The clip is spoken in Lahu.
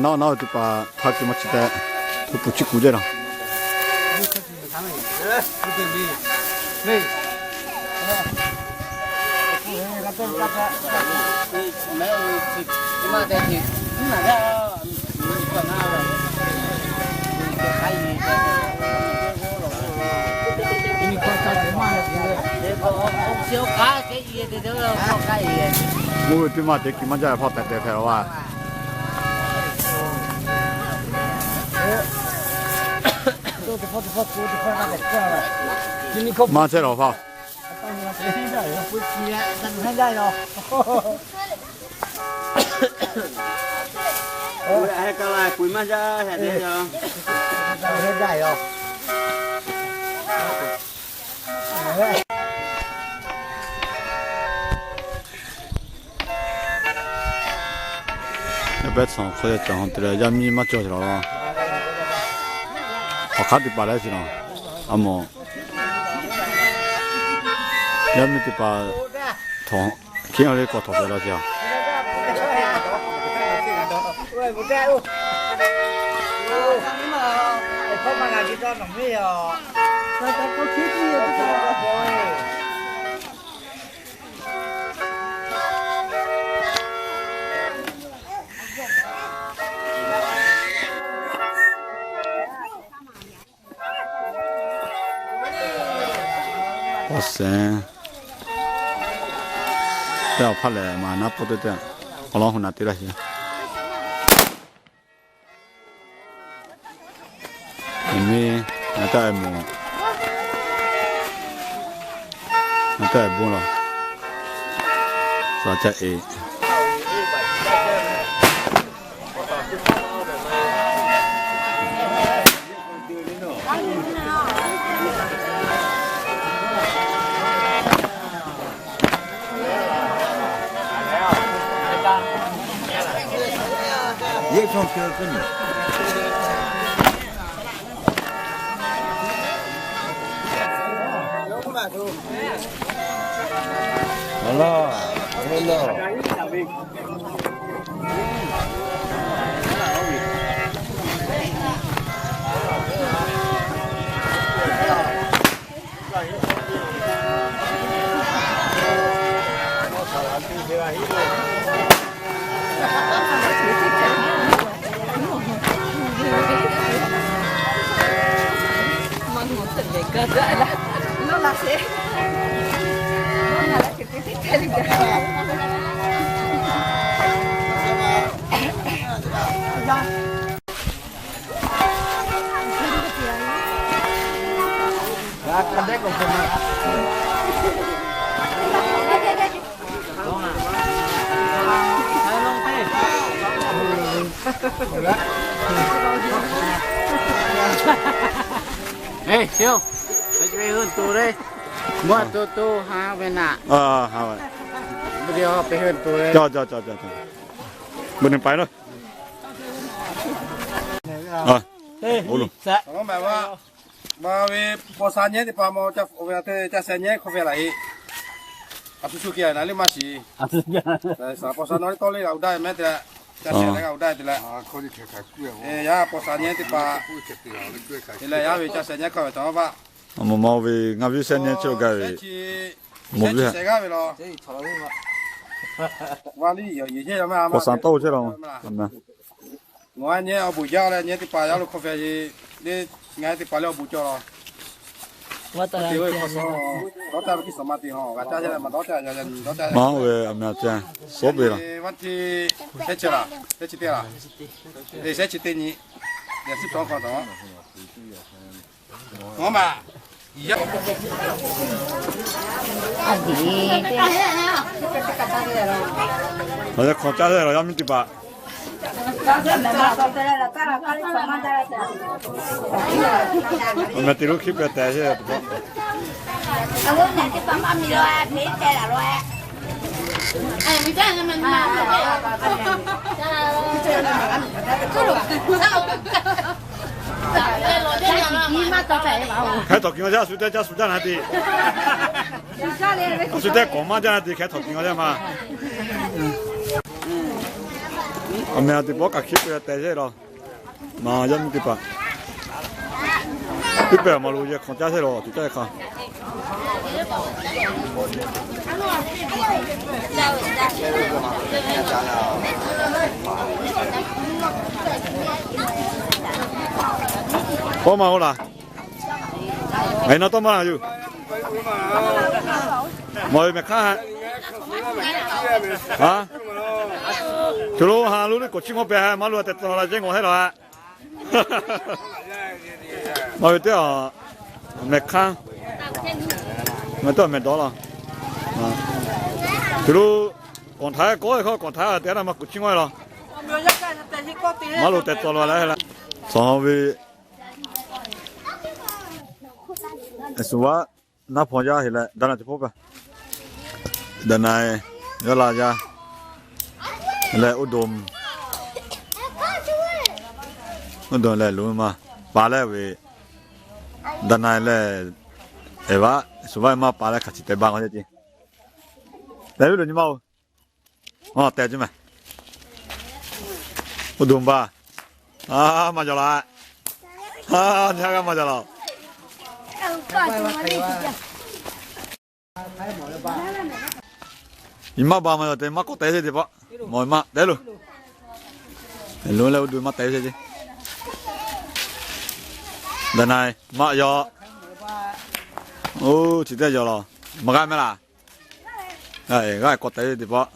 Naˉ naˉ ve teˇ hpaˍ htaˇ hk'e maˇ chi tehꞈ, hpu hpu chiˇ kuˬ jehˇ laˬ. Mvuhˇ ve teˇ maˇ teˇ ki maˇ jaˇ ve hpawˇ tehꞈ tehꞈ hpehꞈ la vaˇ. Maˇ chehˇ lawˬ hpaˇ. Yaˇ pehˉ tsuhˇ hk'aw yaˇ cawˬ hawˬ te leh yaˇ miˇ maˇ cawˬ ce laˬ. Awˬ hk'aˉ teˇ hpaˍ leh ce laˬ. A mawˬ, yaˇ miˇ teˇ hpaˍ htaꞈ hkiˉ a le k'awꞈ htawnˍ pehꞈ la ce a. Awˬ sehˍ, teˇ awˬ hpaˇ lehˬ maˍ naˉ pawˆ teˇ teˇ, awˬ lawn hu naˍ te laˇ sheˍ. Aˬ miˇ, ngaˬ taˇ e moˍ, ngaˬ taˇ e bon laˬ, suh caˇ e. Ve paw sha nyehˇ teˇ hpaˍ ma, ca sheh nyehˇ hk'aw ve laˬ e. A shu shu ke na le maˇ shiˍ. Paw sha nawˬ le tawˇ le g'a uˬ daˇ mehˉ te leh, ca sheh leh g'a uˬ daˇ te leh, yaˇ paw sha nyehˇ teˇ hpaˍ te leh yaˇ ve ca sheh nyehˇ hk'aw ve tawˇ vaˇ. Mawˬ ma ve ngaˬ viˉ sheh nyehˇ chi lo gaˇ ve, mawˬ viˉ sheh g'aˇ ve laˬ. Paw sha tawˇ chehˇ la. Ngaˬ nyehˇ awˬ bon jaˇ leh nyehˇ teˇ hpaˍ yaˇ lo hk'aw ve le, ngaˬ teˇ hpaˍ le awˬ bon cawˬ la. Maˇ ve aˬ meh a ceh, suhˉ ve laˬ. Shehˉ chi teˇ laˬ, shehˉ chi teˇ nyi, shehˉ chi teˇ nyi, a yaˇ hk'awꞈ caˇ leh laˬ yaˇ miˇ teˇ hpaˍ. Aˬ meh te lo hkiˉ peh tehꞈ sheˍ. Hk'e htawnˍ kiˬ ngaˬ jaˇ, a shu tehꞈ caˇ shu jaˇ na te. A shu tehꞈ k'awꞈ maˇ jaˇ na te, hk'e htawnˍ kiˬ ngaˬ jaˇ ma. Awˬ meh a teˇ pawˆ kaꞈ hkiˉ peuˬ tehꞈ shehˆ law. Maˬ yaˇ miˇ teˇ hpaˍ, teˇ pehˍ maˍ loˍ yehˬ hk'awꞈ caˇ shehˆ law, tuˬ caˇ hk'a. Tawˇ maˇ oˇ laˬ. Ngaˬ hui nawˬ tawˇ maˇ laˬ yuˬ. Mawˬ ve mehˬ hk'aˇ ha. Choˬ lo ha lo liˇ k'oˍ chiˇ mvuh pehˍ ha, maˇ lo tehꞈ tawˍ la jehˇ ngawˬ hehˉ laˬ ha. Mawˬ ve teˇ a mehˬ hk'aˇ, mehˬ teˇ a mehˬ dawˇ law. Choˬ lo kawꞈ htaˇ kawˆ ve hk'aw kawꞈ htaˇ te na maˇ k'oˍ chiˇ mvuh law. Maˇ lo tehꞈ tawˍ la leh la. Suhˍ ve suhˍ vaˇ naˉ hpaw yaˇ heˆ leh daꞈ na chi hpoˆ kaꞈ, daꞈ na yaˇ la yaˇ leh oˇ do, oˇ do leh lo maˇ pa leh ve, daꞈ na leh, eˍ vaˇ suhˍ vaˇ maˇ pa leh hk'a chi te ba k'o ce. Tehꞈ ve lo nyi ma-oˬ. Aˬ, tehꞈ ce mehˬ. Oˇ do ba. A, maˇ jaw la. A, nyi haˉ g'aˇ maˇ jaw la. Nyi ma ba maˇ jaw te maˇ k'awꞈ te ce teˇ pawˆ. Mawˬ ve maˇ te lo. Lo leh oˇ do maˇ te ce ce. Daꞈ na maˇ yaw. Oˇ, chi teˇ yaw law. Maˇ g'a mehˍ laˬ. G'a k'awꞈ te ce teˇ pawˆ.